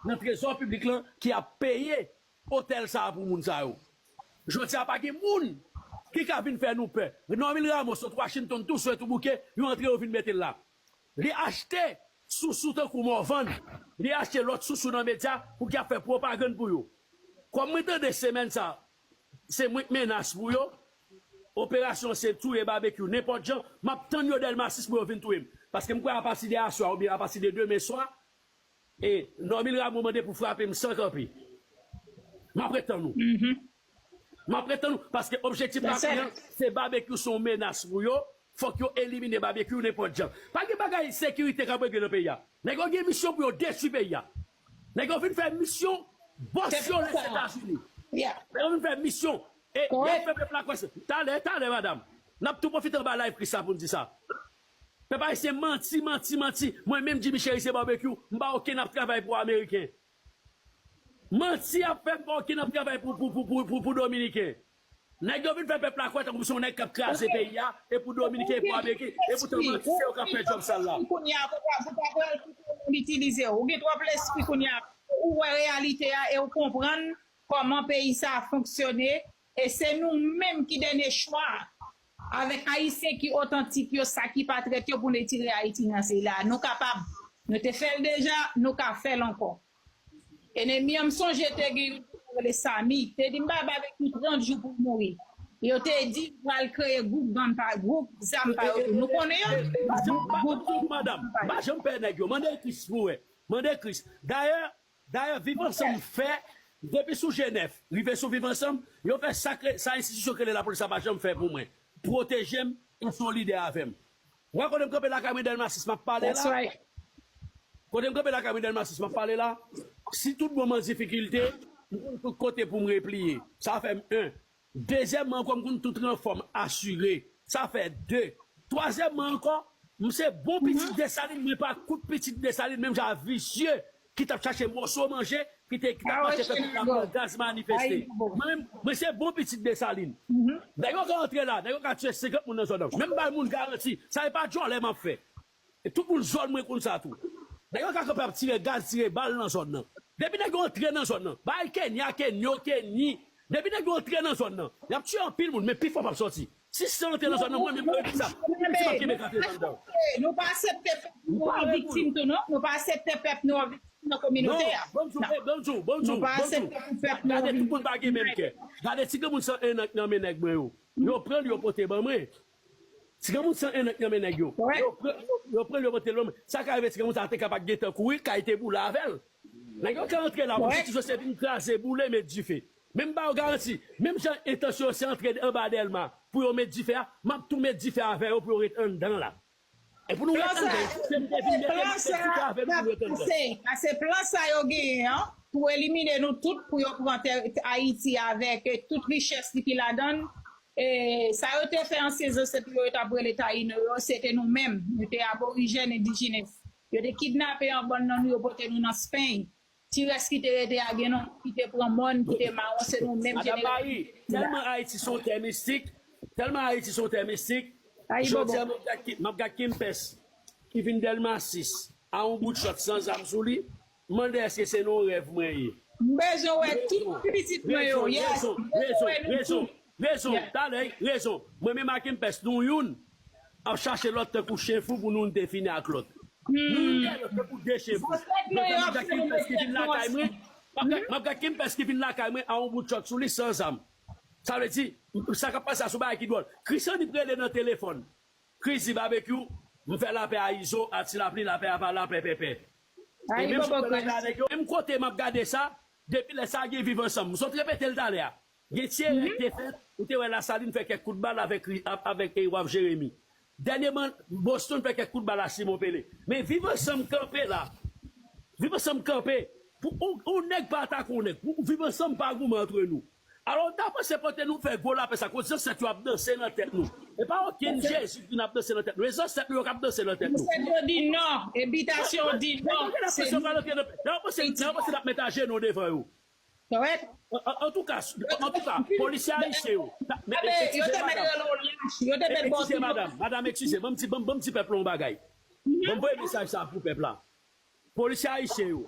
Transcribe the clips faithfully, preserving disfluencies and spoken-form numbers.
nan trezò piblik lan ki ap peye otèl sa a pou moun sa yo. Jodi a pa gen moun ki ka vin fè nou pè. Normil Ramos sot Washington tou swe tou bouke, yo antre yo vin mete l la. Li achte sousou tankou Morvan. Li achte lòt sousou nan medya pou ki ap fè pwopagann pou yo. Kòm mwen tande semèn sa, se mwen k menas pou yo. Operasyon se touye Babekyou nenpòt jan. M ap tann yo Dèlma sis pou yo vin touye m. Paske m kwè apati de aswè oubyen apati de demen swa, e Normil Rameau mande pou frape m san kanpe. M ap ret tann ou. M ap ret tann ou. Paske objektif la kounye a, se Babekyou se yon menas pou yo. Fòk yo elimine Babekyou nenpòt jan. Pa gen bagay sekirite k ap regle nan peyi a. Nèg yo gen misyon pou yo detwi peyi a. Nèg yo vin fè misyon bòs yo Lèzetazini. Nèg yo vin fè misyon. E yo fè pèp la kwè se. Talè, talè, madanm. N ap tou pwofite anba live Chris la pou n di sa. Pèp ayisyen manti, manti, manti. Mwen menm Jimmy Chérizier Barbecue, m pa okenn ap travay pou Ameriken. Manti ap fè m pa okenn ap travay pou, pou, pou, pou, pou, pou Dominiken. Nèg yo vin fè pèp la kwè tankou se yon nèg k ap kraze peyi a, e pou Dominiken, e pou Ameriken, e poutan manti se yo k ap fè djòb sal la. Kounye a, pou pa, pou pa pral kite moun itilize w. Ou gen twòp lespri kounye a. Ou wè reyalite a e ou konprann kòman peyi sa a fonksyone. E se nou menm ki dènye chwa avèk Ayisyen ki otantik yo, sa ki patriyòt yo pou n retire Ayiti nan seri la. Nou kapab. Nou te fè l deja, nou ka fè l ankò. Enemi an, m sonje te gen yon ki rele Sami. Te di m ba Babekyou trant jou pou l mouri. Yo te di l pral kreye gwoup bann pa, gwoup zam pa yo tou. Nou konnen yo? Gwoup, gwoup, madanm, m pa janm pè nèg yo. Mande Chris pou wè. Mande Chris. Dayè, Dayè, Viv Ansanm fè, depi sou G nèf, rive sou Viv Ansanm, yo fè sa k re-, sa enstitisyon k rele lapolis la pa janm fè pou mwen. Pwoteje m e solidè avè m. Ou wè kote m kanpe lakay mwen Dèlma sis, m ap pale la? Kote m kanpe lakay mwen Dèlma sis, m ap pale la? Si tout bon m an difikilte, m konn tout kote pou m repliye. Sa fè m en. Dezyèmman ankò, m konn tout ranfò m asire. Sa fè de. Twazyèmman ankò, m se bon pitit Desalin, mwen pa kout pitit Desalin, menm jan a visye ki t ap chache mòso manje, ki te, ki t ap mache fè tout la pran gaz manifeste. Mwen menm, mwen se bon pitit Desalin. Nèg yo ka antre la, nèg yo ka tiye senkant moun nan zòn nan. Men m bay moun garanti, sa e pa djòlè m ap fè. E tout moun zòn mwen konn sa tou. Nèg yo ka kanpe ap tire gaz, tire bal nan zòn nan. Depi nèg yo antre nan zòn nan, bay Kenya, Kenyo, Kenyi. Depi nèg yo antre nan zòn nan, y ap tiye anpil moun, men pi fò p ap sòti. Si san antre nan zòn nan, mwen menm mwen di sa, pou piti m ap kenbe kat anndan. Nou pa aksepte pèp nou an viktim tou non. Nou pa aksepte pèp nou an viktim nan kominote a. Non, bon djou, bon djou, bon djou. Nou pa aksepte pou pèp nou an viktim. Gade tout moun pa gen menm kè. Gade ti granmoun san en an k nan men nèg mwen yo. Yo pran l, yo pote ban mwen. Ti granmoun san en an k nan men nèg yo. Yo pran, yo, yo pran l, yo pote l ban mwen. Sa ka rive ti granmoun sa te ka pa t gentan kouri, kay te boule avè l. Nèg yo ka antre la pou soti sou se vin kraze, boule, met dife. Men m ba yo garanti, menm jan entansyon yo se antre anba Dèlma pou yo met dife a, m ap tou met dife avè yo pou yo ret anndan la. E pou nou ret anndan, se m te vin mete m te di avè nou pou nou ret anndan. Pase plan sa yo genyen an, pou elimine nou tout, pou yo pran tè Ayiti avèk tout richès li ki ladan l. E sa yo te fè ansyen zansèt nou yo, yo t ap rele Tayino yo, se te nou menm. Nou te aborijèn, endijinès. Yo te kidnape yon bann nan nou, yo pote nou nan Speny. Ti rès ki te rete a gen nou ki te pran mòn, ki te mawon, se nou menm jenerasyon ki la. Tèlman Ayiti se yon tè mistik, tèlman Ayiti se yon tè mistik, jodi a m ap gad Ki-, m ap gad Kimpès ki vin Dèlma sis a yon bout chòt san zam sou li, m mande èske se nan yon rèv mwen ye. M bezwen wè tout pitit mwen yo, yes. M bezwen wè nou tout. Rezon, talè, rezon. Mwen menm ak Kimpès, nou youn ap chache lòt tankou chen fou pou nou te fini ak lòt. Nou youn dèyè lòt tankou de chen fou. Jodi a m ap gad Kimpès ki vin lakay mwen, m ap gad, m ap gad Kimpès ki vin lakay mwen a yon bout chòt sou li san zam. Sa vle di, sa k ap pase a se yon bagay ki dwòl. Christian ap rele nan telefòn. Chris di Babekyou, m fè lapè a Izo, a Ti Lapli, lapè a pa lapè pèpè. E menm jan m fè lapè avèk yo, menm kote m ap gade sa, depi lè sa gen Viv Ansanm. M sot repete l talè a. Gen ti erè ki te fèt, ou te wè Lasalin fè kèk kout bal avèk, avèk, e, Waf Jeremi. Dènyèman, Boston fè kèk kout bal a Simon Pele. Men Viv Ansanm kanpe la. Viv Ansanm kanpe. Pou ou, ou nèg pa atake ou nèg. Pou Viv Ansanm pa goumen antre nou. Alò, w ta panse pandan nou fè gwo lapè sa, kote zansèt yo ap danse nan tèt nou. E pa okenn Jezi ki vin ap danse nan tèt nou. E zansèt nou yo k ap danse nan tèt nou. Zansèt yo di non, e bitasyon yo di non. Lè yo panse, lè yo panse n ap met ajenou devan yo. Kòrèk. An, an, antouka, antouka, polisye ayisyen yo. Eskize, madanm. Eskize, madanm. Madanm, eskize. Ban m di, ban m, ban m di pèp la yon bagay. Ban m voye mesaj sa pou pèp la. Polisye ayisyen yo.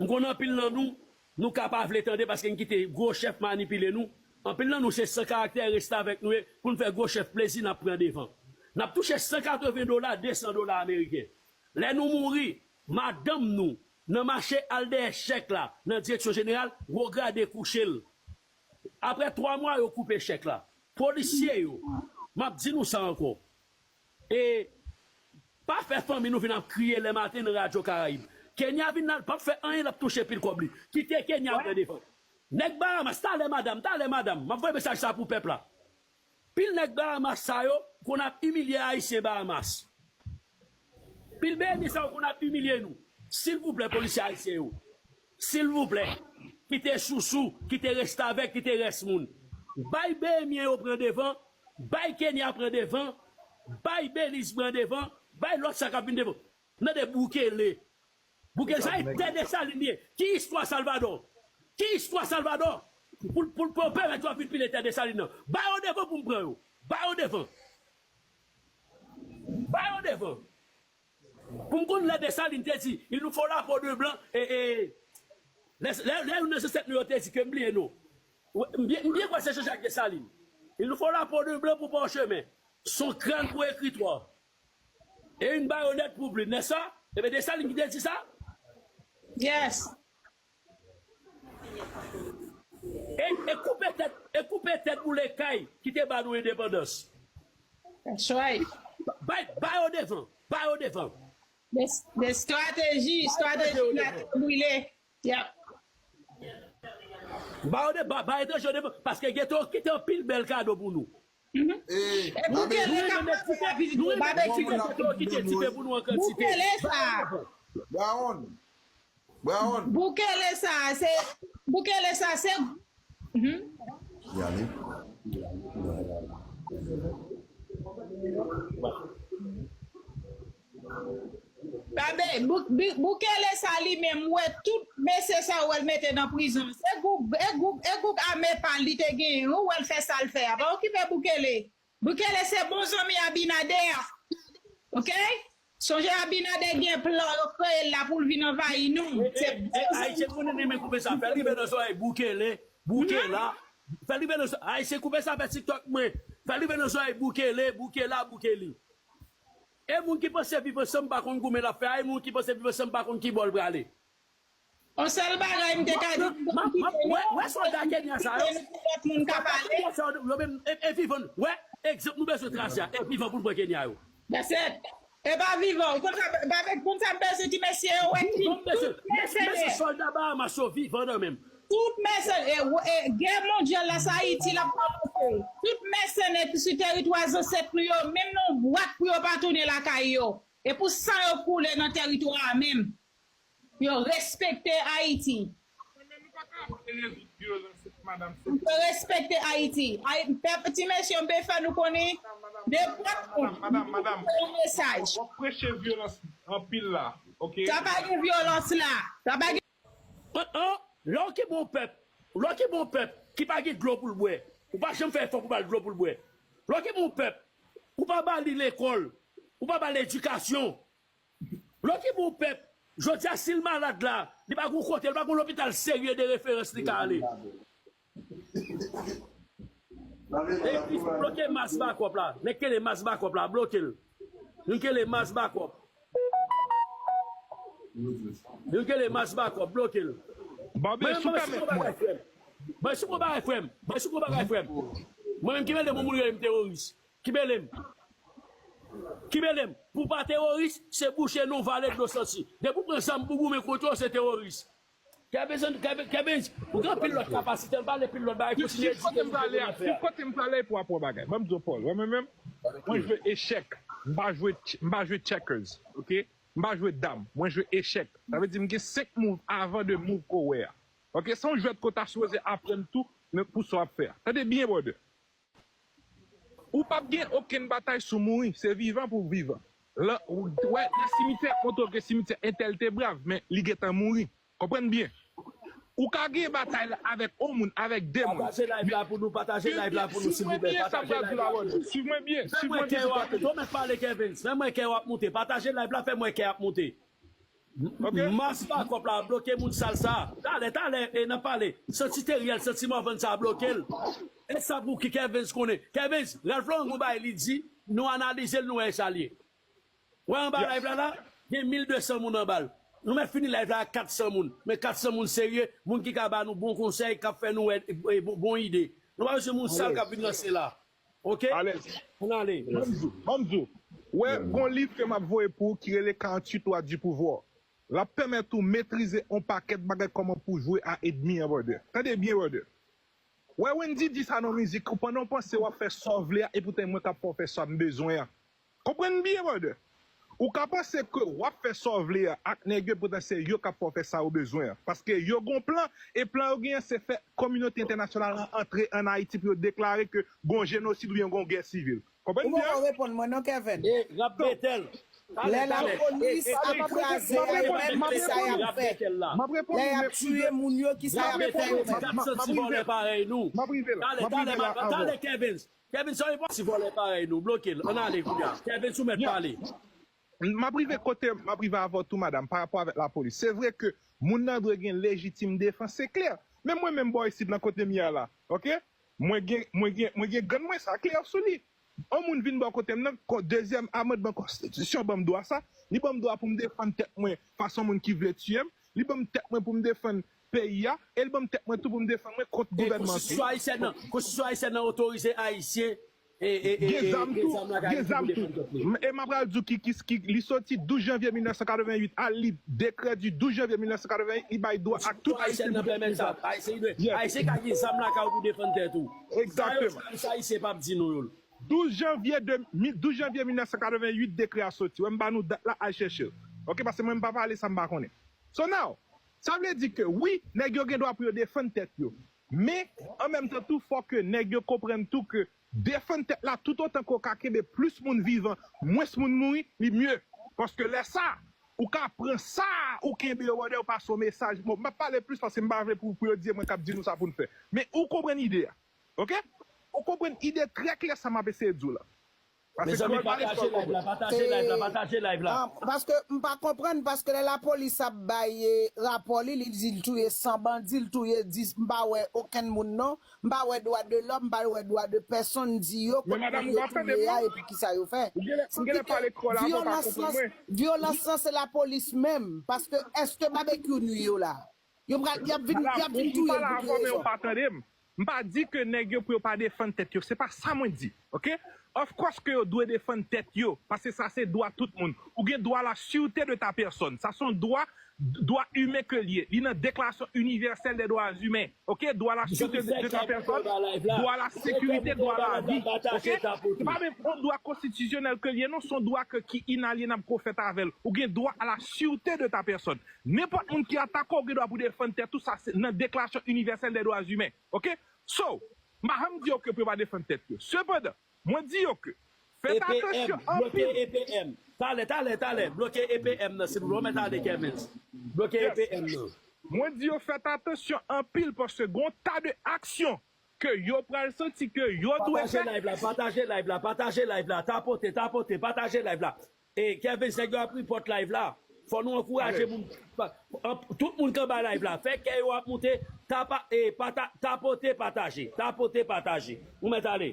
M konnen anpil nan nou, nou ka pa vle tande paske n kite gwo chèf manipile nou. Anpil nan nou se san karaktè, restavèk nou ye, pou n fè gwo chèf plezi, n ap pran devan. N ap touche san katreven dola, de san dola ameriken. Lè nou mouri, madanm nou, nan mache al dèyè chèk la, nan direksyon jeneral, gwo grade kouche l. Apre twa mwa, yo koupe chèk la. Polisye yo, m ap di nou sa ankò. E pa fè fanmi nou vin ap kriye lè maten nan Radyo Karayib. Kenya vin la, l p ap fè anyen, l ap touche pil kòb li. Kite Kenya pran devan. Nèg Bahamas, talè madanm, talè madanm, m ap voye mesaj sa pou pèp la. Pil nèg Bahamas sa yo konn ap imilye Ayisyen Bahamas. Pil beni sa yo konn ap imilye nou. Silvouplè, polisye ayisyen yo. Silvouplè, kite sousou, kite restavèk, kite rès moun. Bay Behemyen yo pran devan, bay Kenya pran devan, bay Beliz pran devan, bay lòt sa k ap vin devan. Tande Bukele. Bukele sa e tè Desalin li ye. Ki istwa Salvadò? Ki istwa Salvadò? Pou, pou, pou pèmèt yo ap vin pile tè Desalin nan. Ba yo devan pou m pran yo. Ba yo devan. Ba yo devan. Pou m konn lè Desalin te di, il nous faut la peau de blanc, e, e, lè, lè, lè youn nan zansèt nou yo te di ke m bliye non. M byen, m byen kwè se Jean-Jacques Dessalines. Il nous faut la peau de blanc pour parchemin, son crâne pour écritoire, et une baïonnette pour plume, n'est-ce pas? Ebyen, Desalin ki te di sa? Yes. E, e koupe tèt, e koupe tèt boule kay ki te ba nou endepandans. That's right. Bay, bay yo devan, bay yo devan. De, de strateji, strateji la te brile. Yep. Ba yo de, ba, ba etranje yo devan, paske Geto kite anpil bèl kado pou nou. Mhm. E Bukele ka pa fè la vizit Barbecue. Geto kite ti pe pou nou an kantite. Bukele sa. Brown. Brown. Bukele sa, se, Bukele sa, se, mhm. Gade, Bou-, Bou-, Bukele sa li menm, ou wè tout mesye sa ou wè l mete nan prizon. Se gwoup, e gwoup, e gwoup ame pa l li te genyen, ou wè l fè sa l fè a. Pa okipe Bukele. Bukele se bon zanmi Abinader. Ok? Sonje Abinader gen plan, yo kreye l la pou l vin anvayi nou. E, se e, bon e, zanmi. Ayisyen konnen renmen koupe sa. Fè l rive nan zòrèy Bukele, Bukela. Fè l rive nan zò-, Ayisyen koupe sa, fè TikTok mwen. Fè l rive nan zòrèy Bukele, Bukela, Bukele. E moun ki panse Viv Ansanm pa konn goumen l ap fè a, e moun ki panse Viv Ansanm pa konn ki bò l prale. On sèl bagay m te ka di, m ap kite nou, wè, wè sòlda Kenya sa yo. Kite nou pou lòt moun ka pale. Yo menm, e, e Vivan, wè, egzanp nou bezwen trase a, e Vivan pou l pran Kenya yo. That's it. E pa Vivan, ou konn sa, pa, konn sa m bezwen ti mesye yo, wè, ki tout mesye, mesye sòlda Bahamas yo Vivan nan menm. Tout mèsenè, e, e, gè mondyal la, se Ayiti l ap kòmanse. Tout mèsenè ki sou teritwa zansèt nou yo, menm nan yon bwat pou yo pa tounen lakay yo. E pou san yo koule nan teritwa a menm. Yo respekte Ayiti. Yo respekte Ayiti. Ay, pèp, ti mesye, m pe fè nou konnen de pòt yon mesaj. W ap preche vyolans anpil la, ok? Sa pa gen vyolans la. Sa pa gen An, an, lè w kenbe yon pèp, lè w kenbe yon pèp ki pa gen dlo pou l bwè, ou pa janm fè efò pou ba l dlo pou l bwè. Lè w kenbe yon pèp, ou pa ba li lekòl, ou pa ba l edikasyon. Lè w kenbe yon pèp, jodi a, si l malad la, li pa gen yon kote, li pa gen yon lopital serye de referans li ka ale. Epi bloke mas bakòp la. Nèg kele mas bakòp la, bloke l. Nou kele mas bakòp. Nou kele mas bakòp, bloke l. Mwen menm, mwen sou yon bagay, frè m. Mwen sou yon bagay, frè m. Mwen sou yon bagay, frè m. Mwen menm ki mele moun, moun rele m teworis. Ki mele m. Ki mele m. Pou pa teworis, se bouche non vale dlo santi. Depi w pran zam pou goumen kont yo, se teworis. Kevens, Kevens, Kevens, ou gen anpil lòt kapasite, ann pale pil lòt bagay, kontinye edike moun ki konnen fè a. Tout kote m prale pou apre bagay. Ban m di w, Paul, wè mwen menm, mwen jwe echèk, m pa jwe ch-, m pa jwe checkers, ok? M pa jwe dam, mwen jwe echèk. Sa vle di m gen senk move avan de move ke w wè a. Ok, se yon jwèt ke w ta sipoze aprann tou, men pou sa w ap fè a. Tande byen, brother. Ou p ap gen okenn batay si w mouri, se vivan pou w vivan. Lè, ou wè, nan simityè, montre w ke simityè entèl te brav, men li gentan mouri. Konprann byen. Ou ka gen batay la avèk yon moun, avèk de moun. Pataje live la pou nou, pataje live la pou nou, silvouplè. Pataje live la pou nou. Suiv mwen byen, suiv mwen byen, suiv mwen byen. Fè m wè kè w ap monte, fè m wè kè w ap monte. Pataje live la, fè m wè kè w ap monte. Ok? Mas bakòp la, bloke moun sal sa. Talè, talè, e n ap pale. Santi Teriel, santi Morvan sa bloke l. E sa pou ki Kevens konnen. Kevens, Ralph Laurent gon bagay li di, nou analize l, nou wè sa l ye. Wè anba live la la, gen mil de san moun anba l. Nou mèt fini live la ak kat san moun. Men kat san moun serye, moun ki ka ba nou bon konsèy, k ap fè nou wè e, e, bon, bon ide. Nou pa bezwen moun sal k ap vin ranse la. Ok? Alèz. Ann ale. Ban m di w, ban m di w. Wè, gon liv ke m ap voye pou ou ki rele quarante-huit lois du pouvoir. L ap pèmèt ou metrize on pakèt bagay kòman pou w jwe a edmi an, brother. Tande byen, brother. Wè Wendy di sa nan mizik ou pandan w panse w ap fè sa w vle a, epoutan e mwen k ap fè w fè sa m bezwen an. Konprann byen, brother. Ou ka panse ke w ap fè sa w vle a ak nèg yo, epoutan se yo k ap fè w fè sa w bezwen an. Paske yo gon plan, e plan yo genyen se fè kominote entènasyonal la antre ann Ayiti pou yo deklare ke gon jenosid oubyen gon gè sivil. Konprann byen? Ou poko reponn mwen non, Kevin. E, rap Betel. Lè lapolis ap kraze a, e menm ki sa y ap fè. Lè y ap tiye moun yo, ki sa y ap fè yo menm? Kat santi vòlè parèy nou. Talè, talè, talè, Kevin. Kevin, sa yon ti vòlè parèy nou. Bloke l. Ann ale kounye a. Kevin, si w mèt pale. M ap rive kote, m ap rive avè w tou, madanm, pa rapò avèk lapolis. Se vre ke moun nan dwe gen lejitim defans, se klè. Men mwen menm bò isit lan kote m ye a la, ok? Mwen gen, mwen gen, mwen gen grenn mwen, sa klè sou li. On moun vin bò kote m nan, kon dezyèm amandman konstitisyon ban m dwa sa, li ban m dwa pou m defann tèt mwen fason moun ki vle tiye m, li ban m tèt mwen pou m defann peyi a, e li ban m tèt mwen tou pou m defann mwen kont gouvènman an tou. Konstitisyon ayisyèn nan, konstitisyon ayisyèn nan otorize Ayisyen e, e, e, gen zam tou, gen zam tou. E m ap pral di w ki, ki, ki, li soti douz janvye mil nèf san katreven uit, al li dekrè di douz janvye mil nèf san katreven uit, li bay dwa ak tout Ayisyen pou pèmèt sa. Ayisyen, Ayisyen ka gen zam lakay ou pou defann tèt ou. Egzakteman. Sa yo, sa Ayisyen p ap di nou yo. Douz janvye de, mi, douz janvye mil nèf san katreven uit, dekrè a soti. Wè, m ba nou dat la, al chèche l. Ok, paske mwen, m pa pale sa m pa konnen. So now, sa vle di ke wi, nèg yo gen dwa pou yo defann tèt yo. Men, an menm tan tou, fò ke nèg yo konprann tou ke defann tèt la, toutotan ke w ka kenbe plis moun vivan, mwens moun mouri, li mye. Paske lè sa, ou ka pran sa, ou kenbe yo, brother, ou pase yon mesaj. Bon, m ap pale plis paske m pa vle pou, pou yo di e mwen k ap di nou sa pou n fè. Men ou konprann ide a. Ok? Ou konprann ide trè klè sa m ap eseye di w la. Mezanmi, pataje live la, pataje live la, pataje live la. Ah, paske m pa konprann, paske lè lapolis ap bay, eh, rapò li, li di l touye san bandi, l touye dis, m pa wè okenn moun non. M pa wè dwa de lòm, m pa wè dwa de pèsonn di yo kot moun yo touye a epi kisa yo fè. Sa vle di ke vyolans lan, vyolans lan se lapolis menm, paske èske Babekyou nwi yo la? Yo pral, y ap vin, y ap vin touye l pou ki rezon? M pa di ke nèg yo pou yo pa defann tèt yo, se pa sa mwen di, ok? Of course ke yo dwe defann tèt yo, paske sa se dwa tout moun. Ou gen dwa la sûreté de ta personne. Sa se yon dwa, dwa imen ke l ye. Li nan Déclaration universelle des droits humains, ok? Dwa la sûreté de, de ta personne, dwa la sécurité, dwa la vie, ok? Se pa menm yon dwa konstitisyonèl ke l ye, non, se yon dwa ke, ki inalyénab ke w fèt avè l. Ou gen dwa a la sûreté de ta personne. Nenpòt moun ki atake w gen dwa pou defann tèt ou, sa se nan Déclaration universelle des droits humains. Ok? So, m pa janm di yo ke pou yo pa defann tèt yo. Sepandan, mwen di yo ke fèt atansyon anpil. E P M, bloke E P M. Talè, talè, talè, bloke E P M nan, silvouplè. Ou mèt ale, Kevens. Bloke E P M nan. Mwen di yo fèt atansyon anpil paske gon ta de aksyon ke yo pral santi ke yo dwe fè. Pataje live la, pataje live la, pataje live la, tapote, tapote, pataje live la. E Kevens, nèg yo ap report live la. Fò nou ankouraje moun, pa, an, tout moun k anba live la. Fè kè yo ap moute, tapa, e, pata, tapote, pataje, tapote, pataje. Ou mèt ale.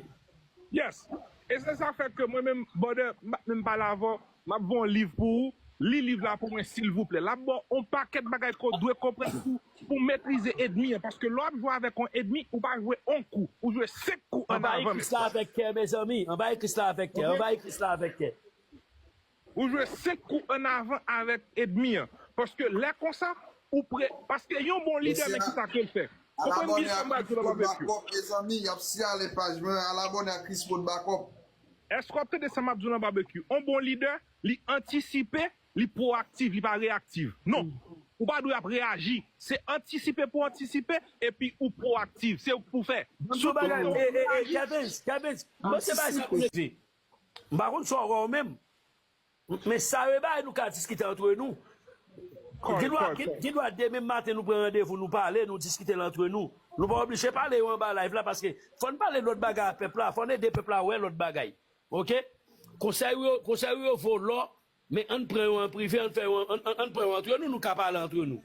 Yes. E se sa fè ke mwen menm, brother, m p ap menm pale avè w, m ap voye yon liv pou ou. Li liv la pou mwen, silvouplè. L ap ba w yon pakèt bagay ke w dwe konprann pou, pou metrize ènmi an. Paske lè w ap jwe avèk yon ènmi, ou pa jwe yon kou. Ou jwe senk kou ann avan. Anba ekris la avèk kè, mezanmi. Anba ekris la avèk kè. Anba ekris la avèk kè. Ou jwe senk kou ann avan avèk ènmi an. Paske lè konsa, ou prè. Paske yon bon lidè, men kisa ke l fè? Konprann byen sa m ap di w la, Babekyou. Mezanmi, y ap siyale paj mwen, al abòne ak Chris Paul Bakòp. Èske w ap tande sa m ap di w la, Babekyou? Yon bon lidè, li antisipe, li pwoaktif, li pa reyaktif. Non. Ou pa dwe ap reyaji. Se antisipe pou antisipe, epi ou pwoaktif. Se ou k pou fè. Sou tout plan. Kevens, Kevens, mwen se bagay sa pou leve. M pa konn sa w wè w menm. Men sa yo e bagay nou ka diskite antre nou. Gen dwa, gen, gen dwa demen maten nou pran randevou, nou pale, nou diskite l antre nou. Nou pa oblije pale yo anba live la, paske fò n pale lòt bagay a pèp la, fò n ede pèp la wè lòt bagay. Ok? Konsèy ou yo, konsèy ou yo vo lò, Men ann pran yo an prive, ann fè yo, ann, ann, ann pran yo antre nou, nou ka pale antre nou.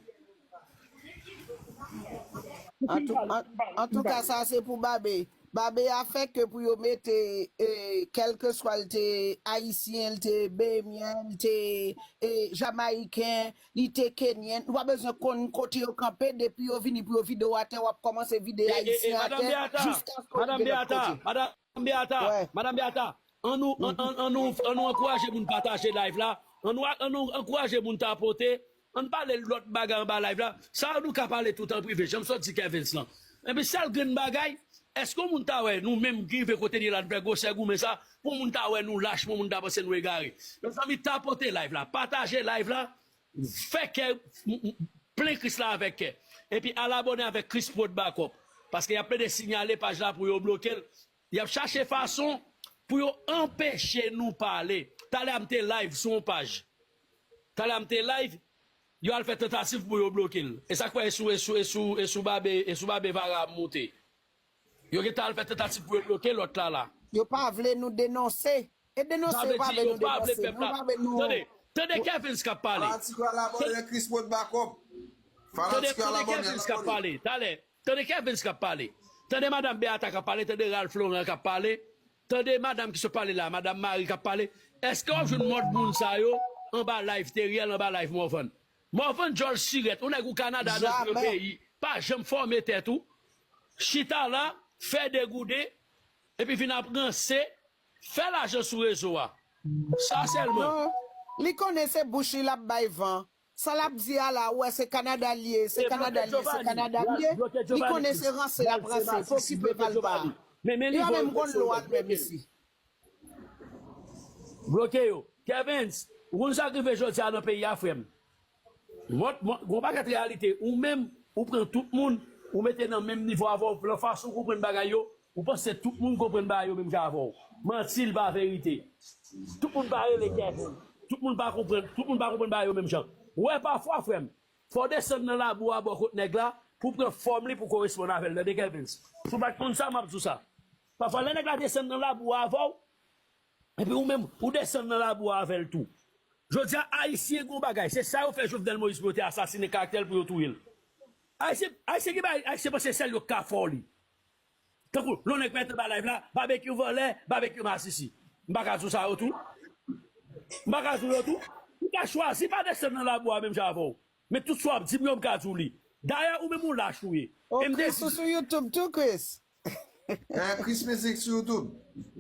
Antouka, sa se pou Babe. Babe a fè ke pou yo mete, e, kèlkeswa l te ayisyen, l te behemyen, l te, e, jamayiken, li te kenyen. Nou pa bezwen konn kote yo kanpe, depi yo vini pou yo vide w atè, w ap kòmanse vide ayisyen atè, jiskaske w rive lòt kote. Madanm Beata, Madanm Beata, an nou, an, an, an nou, an nou ankouraje moun pataje live la. An nou, an nou ankouraje moun tapote. An pale lòt bagay anba live la. Sa a nou ka pale tout an prive. Jan m sot di Kevens lan. Epi sèl grenn bagay, èske yon moun ta wè nou menm ki rive kote n ye la, n fè gwosè goumen sa, pou moun ta wè nou lach, pou moun ta panse nou egare? Mezanmi, tapote live la, pataje live la, fè kè, m, m, plen Kris la avèk kè. Epi al abòne avèk Chris Prod Backup. Paske y ap plede sinyale paj la pou yo bloke l. Y ap chache fason pou yo anpeche nou pale. Talè a m te live sou yon paj. Talè a m te live, yo al fè tantativ pou yo bloke l. E sa k fè e sou, e sou, e sou, e sou Babe, e sou Babe Vara ap moute. Yo gentan al fè tantativ pou yo bloke lòt la la. Yo pa vle nou denonse. E denonse, yo pa vle nou denonse. Nou pa vle nou. Tande, tande Kevens k ap pale. Fanatik yo al abòne Chris Prod Backup. Fanatik yo al abòne, al abòne. Talè. Tande Kevens k ap pale. Tande Madanm Beata k ap pale. Tande Ralph Laurent k ap pale. Tande madanm ki sot pale la, Madanm Marie k ap pale. Èske w ap jwenn mòd moun sa yo anba live Teriel, anba live Morvan? Morvan djòl sirèt, ou nèg ou Kanada nan yon peyi, pa janm fòme tèt ou. Chita la, fè degoude, epi vin ap ranse, fè lajan sou rezo a. Sa sèlman. Non, li konnen se bouch li l ap bay van. Sa l ap di a la, ou wè se Kanada l ye, se Kanada l ye, se Kanada l ye. Li konnen se ranse l ap ranse, pa okipe pa l pa. Li pa menm konn lwa l menm isi. Bloke yo. Kevens, ou konn sa k rive jodi a nan peyi a, frè m? Mòt, mòt, gon pakèt reyalite. Ou menm, ou pran tout moun, ou mete nan menm nivo avè w, nan fason w konprann bagay yo, ou panse tout moun konprann bagay yo menm jan avè w. Manti, li pa verite. Tout moun pa rele Kevens. Tout moun pa konprann, tout moun pa konprann bagay yo menm jan. Ou wè, pafwa, frè m, fò w desann nan labou a bò kot nèg la, pou w pran fòm li pou w koresponn avè l, tande Kevens. Si w pa t konn sa, m ap di w sa. Pafwa, lè nèg la desann nan labou a avè w, epi ou menm, ou desann nan labou a avè l tou. Jodi a, Ayisyen gen yon bagay, se sa yo fè Jovenel Moïse pou yo te asasinen karaktè l, pou yo touye l. Ayisyen, Ayisyen gen bagay, Ayisyen panse sèl yo k ka fè w li. Tankou, lè yon nèg pèt anba live la, Babekyou vòlè, Babekyou masisi. M pa ka di w sa yo tou. M pa ka di w yo tou. Ou ka chwazi pa desann nan labou a menm jan avè w. Men tout sa w ap di m yo, m ka di w li. Dayè, ou menm yon lach ou ye. E m te di. Chris, ou sou YouTube tou, Chris? Eh, Chris Music sou YouTube.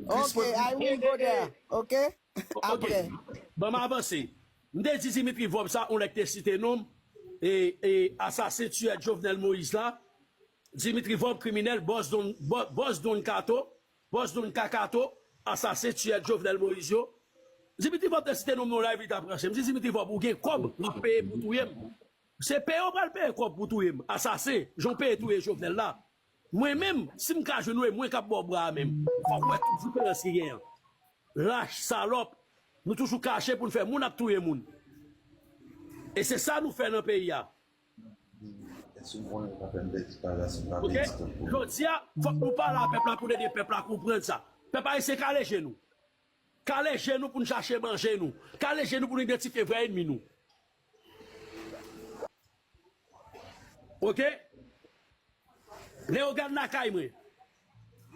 Ok, I will go there. Ok? Apre. Ban m avanse. M te di Dimitri Vorbe sa, yon lè k te site non m, e, e, asasen tiyè Jovenel Moïse la. Dimitri Vorbe, kriminèl, bòs Don, bò-, bòs Don Kato, bòs Don Kakato, asasen tiyè Jovenel Moïse yo. Dimitri Vorbe te site non m nan yon live, li t ap ranse. M di Dimitri Vorbe, ou gen kòb, w ap peye pou touye m. Se peye w pral peye kòb pou touye m, asasen, jan w peye touye Jovenel la. Mwen menm, si m ka jwenn ou, e mwen k ap ba w bra a menm. Fòk w wè tout diferans ki genyen an. Lach, salòp, nou toujou kache pou n fè moun ap touye moun. E se sa nou fè nan peyi a. Ok? Jodi a, fòk nou pale a pèp la pou n ede pèp la konprann sa. Pèp ayisyen, kale je nou. Kale je nou pou n chache manje nou. Kale je nou pou n idantifye vrè ènmi nou. Ok? Leyogàn lakay mwen.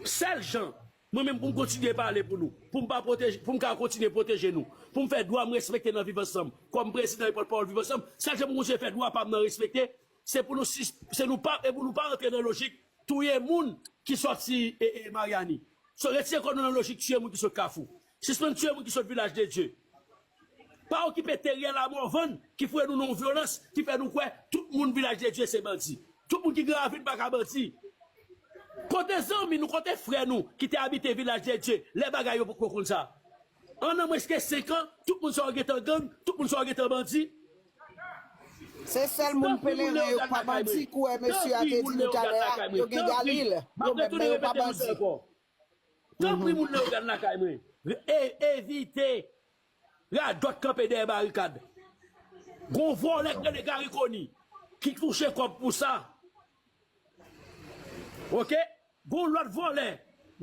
Sèl jan, mwen menm pou m kontinye pale pou nou, pou m pa pwoteje, pou m ka kontinye pwoteje nou, pou m fè dwa m respekte nan Viv Ansanm, kòm prezidan e pòtpawòl Viv Ansanm, sèl jan pou m kontinye fè dwa pa m nan respekte, se pou nou sis-, se nou pa, e pou nou pa rantre nan lojik touye moun ki sòti, e, e, Maryani. So, retire kò nou nan lojik tiye moun ki sot Kafou. Sispann tiye moun ki sot Vilaj de Dye. Pa okipe Teriel a Morvan ki foure nou nan yon vyolans ki fè nou kwè tout moun Vilaj de Dye se bandi. Tout moun ki gen ravin pa ka bandi. Kote zanmi nou, kote frè nou ki te abite Vilaj de Dye lè bagay yo poko konn sa? An nan mwens ke senk an, tout moun sa yo gentan gang, tout moun sa yo gentan bandi. Se sèl moun pelerin yo k pa bandi, kou wè mesye a te di nou talè a, yo gen galil, yo menm men yo pa bandi. Tanpri, moun Leyogàn lakay mwen, e-, evite radòt kanpe dèyè barikad. Gon vòlè k rele Garry Conille ki touche kòb pou sa. Ok? Gon lòt vòlè,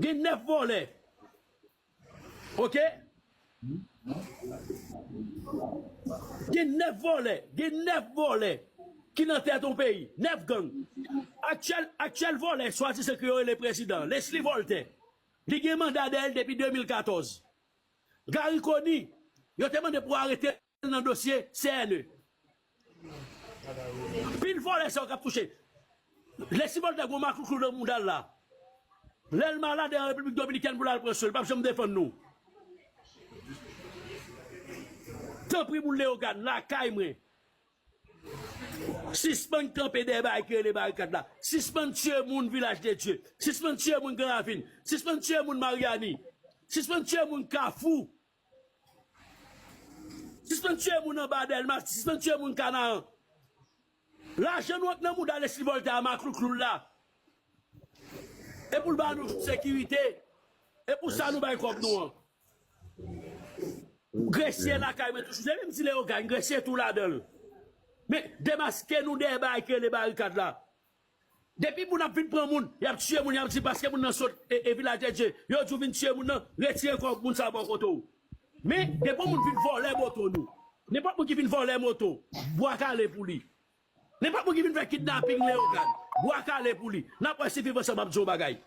gen nèf vòlè. Ok? Gen nèf vòlè, gen nèf vòlè ki nan tèt yon peyi, nèf gang. Aktyèl, aktyèl vòlè swadizan ke yo rele prezidan, Leslie Voltaire, li gen manda dèyè l depi de mil katòz. Garry Conille, yo te mande pou arete l nan dosye C N E. Pil vòlè sa yo k ap touche. Leslie Voltaire gen maklouklou nan mouda l la. Lè l malad an Repiblik Dominikèn pou l al pran swen, l p ap janm defann nou. Tanpri, moun Leyogàn, lakay mwen. Sispann kanpe dèyè bagay ki rele barikad la. Sispann tiye moun Vilaj de Dye. Sispann tiye moun Gran Ravin. Sispann tiye moun Maryani. Sispann tiye moun Kafou. Sispann tiye moun anba Dèlma. Sispann tiye moun Kanaran. Lajan nou ak nan mouda Leslie Voltaire a maklouklou l la. E pou l ba nou sekirite. E pou sa nou bay kòb nou an. Gresye lakay mwen toujou. Se menm ti Leyogàn, Gresye tou ladan l. Men, demaske nou dèyè bagay ki rele barikad la. Depi moun ap vin pran moun, y ap tiye moun, y ap di paske moun nan sot e, e Vilaj de Dye. Yo di w vin tiye moun nan, retire kò moun sa bò kote w. Men, depi yon moun vin vòlè moto nou. Nenpòt moun ki vin vòlè moto, bwa kale pou li. Nenpòt moun ki vin fè kidnaping Leyogàn, bwa kale pou li. N ap wè si Viv Ansanm ap di yon bagay.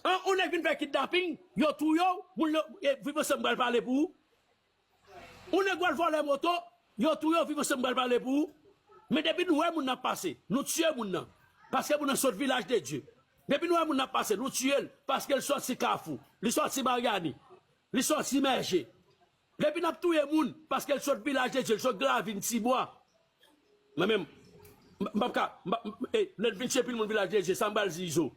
An, yon nèg vin fè kidnaping, yo touye w, moun yo, e, Viv Ansanm pral pale pou ou. Yon nèg pral vòlè moto, yo touye w, Viv Ansanm pral pale pou ou. Men depi nou wè moun nan ap pase, nou tiye moun nan. Paske moun nan sot Vilaj de Dye. Depi nou wè moun nan ap pase, nou tiye l, paske l sòti Kafou, li sòti Maryani, li sòti Mèje. Depi n ap touye moun, paske l sot Vilaj de Dye, l sot Gran Ravin, Tibwa. Mwen menm, m, m p ap ka, m p ap, e, lè l vin tiye pil moun Vilaj de Dye, sa m pral di Izo.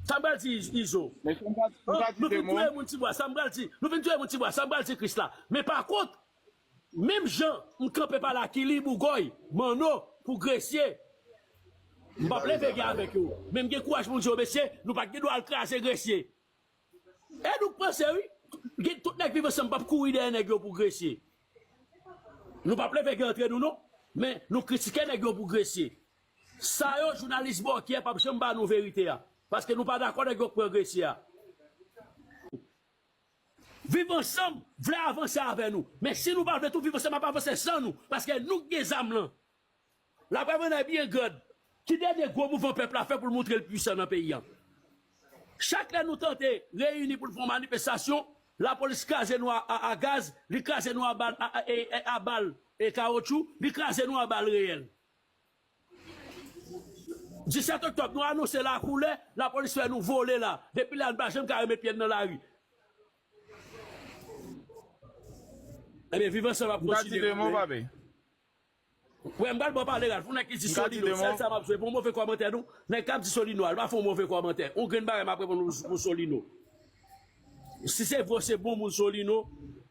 Sa m pral di Izo. Mesye, m pa, m pa di de mo. Nou vin touye moun Tibwa, sa m pral di. Nou vin touye moun Tibwa, sa m pral di Krisla. Men pa kont, menm jan m kanpe pa Lakili, Bougòy, Manno, pou Gresye, m p ap leve gè avèk yo. Men m gen kouraj pou m di yo, mesye, nou pa t gen dwa al kraze Gresye. E nou k panse, wi. Gen tout nèg Viv Ansanm p ap kouri dèyè nèg yo pou Gresye. Nou p ap leve gen antre nou, non. Men nou kritike nèg yo pou Gresye. Sa yo, jounalis bòkyè p ap janm ba nou verite a. Paske nou pa dakò nèg yo k pran Gresye a. Viv Ansanm vle avanse avè nou. Men si nou pa vle tou, Viv Ansanm ap avanse san nou. Paske nou k gen zam lan. Laprès mwen nan byen grand. Ki dènye gwo mouvman pèp la fè pou l montre l pwisan nan peyi a? Chak lè nou tante reyini pou n fè yon manifestasyon, lapolis kraze nou a, a, a gaz, li kraze nou a bal, a, a, e, e, a bal e kawotchou, li kraze nou a bal reyèl. Disèt oktòb, nou anonse lakoulè, lapolis fè nou vole la. Depi la, n pa janm ka remèt pye n nan lari. Ebyen, Viv Ansanm ap kontinye. Ou pa di de mo, pa be. Wè, m pral ba w pale, Ralph. Yon nèg ki di Solino, sèl sa m ap swe, pou yon move kòmantè, non. Nèg k ap di Solino a, l pa fè yon move kòmantè. Yon grenn bagay m ap reponn pou, pou Solino. Si se vre, se bon moun Solino,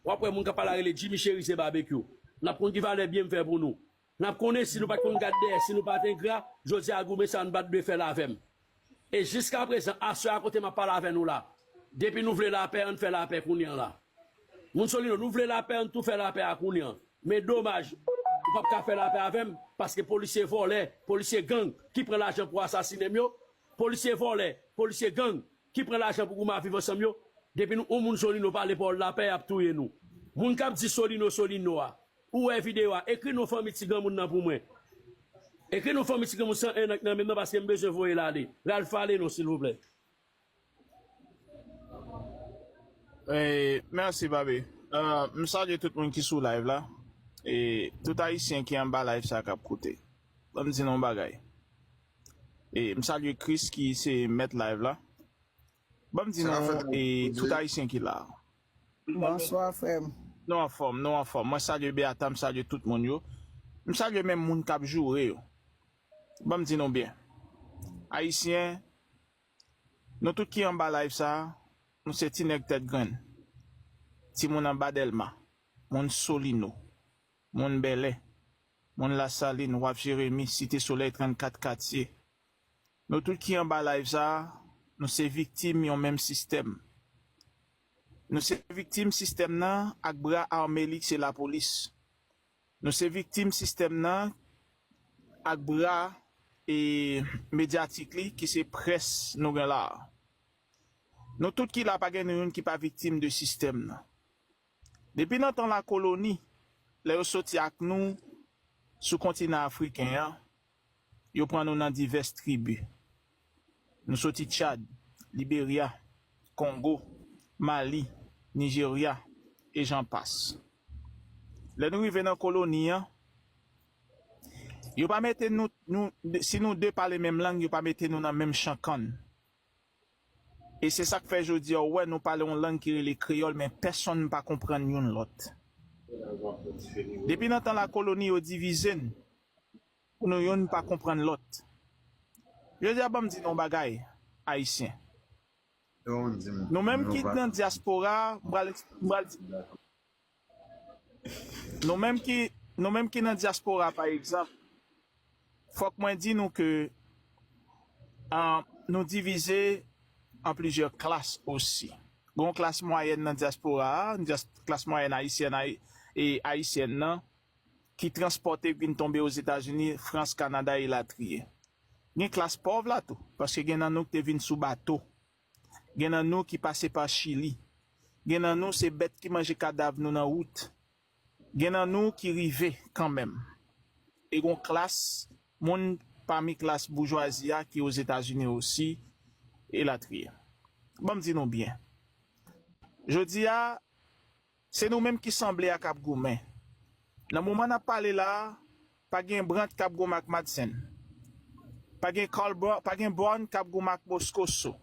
w ap wè moun k ap pale a rele Jimmy Chérizier Barbecue. N ap konn ki valè byen m fè pou nou. N ap konnen si nou pa t konn gad dèyè, si nou pa t engra, jodi a goumen sa a nou pa t dwe fè l avè m. E jiskaprezan, aswè a kote m ap pale avè nou la, depi nou vle lapè, ann fè lapè kounye a la. Moun Solino, nou vle lapè, ann tou fè lapè a kounye a. Men domaj, ou p ap ka fè lapè avè m, paske polisye vòlè, polisye gang ki pran lajan pou asasinen m yo, polisye vòlè, polisye gang ki pran lajan pou goumen a Viv Ansanm yo, depi nou, yon moun Solino pale pawòl lapè, y ap touye nou. Moun k ap di Solino, Solino a, ou wè videyo a, ekri non fanmi ti granmoun nan pou mwen. Ekri non fanmi ti granmoun san en an k nan men m nan, paske m bezwen voye l ale. Ralph, ale non, silvouplè. E, mèsi, Babe. E, m salye tout moun ki sou live la. E, tout Ayisyen ki anba live sa k ap koute. Ban m di nou yon bagay. E, m salye Chris ki se mèt live la. Ban m di nou, e, tout Ayisyen ki la. Bonswa, frè m. Nou anfòm, nou anfòm. Mwen salye Beata, m salye tout moun yo. M salye menm moun k ap joure yo. Ban m di nou byen. Ayisyen, nou tout ki anba live sa, nou se ti nèg tèt grenn. Timoun anba Dèlma. Moun Solino. Moun Bèlè. Moun Lasalin, Waf Jeremi, Site Solèy, trannkat katye. Nou tout ki anba live sa, nou se viktim yon menm sistèm. Nou se viktim sistèm nan ak bra ame li ki se lapolis. Nou se viktim sistèm nan ak bra e medyatik li ki se près nou gen la a. Nou tout ki la pa gen nou youn ki pa viktim de sistèm nan. Depi nan tan lakoloni, lè yo soti ak nou sou kontinan afriken an, yo pran nou nan divès tribi. Nou soti Tchad, Liberya, Kongo, Mali, Nijerya, e jan pas. Lè nou rive nan koloni an, yo pa mete nou, nou, si nou de pale menm lang, yo pa mete nou nan menm chan kann. E se sa k fè jodi a, ou wè, nou pale yon lang ki rele kreyòl, men pèsonn pa konprann youn lòt. Depi nan tan lakoloni, yo divize n pou nou youn pa konprann lòt. Jodi a, ban m di nou yon bagay, Ayisyen. Nou menm ki nan dyaspora, m pral, m pral di, nou menm ki, nou menm ki nan dyaspora, pa egzanp, fòk mwen di nou ke, ah, nou divize an plizyè klas osi. Gen yon klas mwayèn nan dyaspora a, yon dyas-, klas mwayèn ayisyèn, ayi-, e ayisyèn nan, ki transpòte vin tonbe Ozetazini, Frans, Kanada, elatriye. Gen klas pòv la tou, paske gen nan nou ki te vin sou bato. Gen nan nou ki pase pa Chili. Gen nan nou se bèt ki manje kadav nou nan wout. Gen nan nou ki rive kanmenm. E gon klas moun pami klas boujwazi a ki Ozetazini osi, elatriye. Ban m di nou byen. Jodi a, se nou menm ki sanble a k ap goumen. Nan moman n ap pale la a, pa gen Brandt k ap goumen ak Madsen. Pa gen Carl Bra-, pa gen Brown k ap goumen ak Moscoso.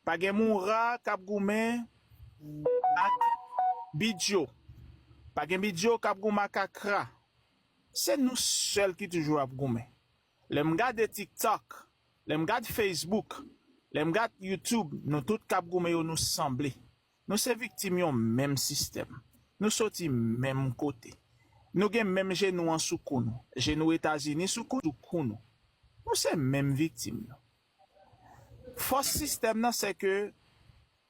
Pa gen Moura k ap goumen ak Bidjo. Pa gen Bidjo k ap goumen ak Akra. Se nou sèl ki toujou ap goumen. Lè m gade TikTok, lè m gade Facebook, lè m gade YouTube, nou tout k ap goumen yo, nou sanble. Nou se viktim yon menm sistèm. Nou soti menm kote. Nou gen menm jenou an sou kou nou. Jenou Etazini sou kou, sou kou nou. Nou se menm viktim yo. Fòs sistèm nan, se ke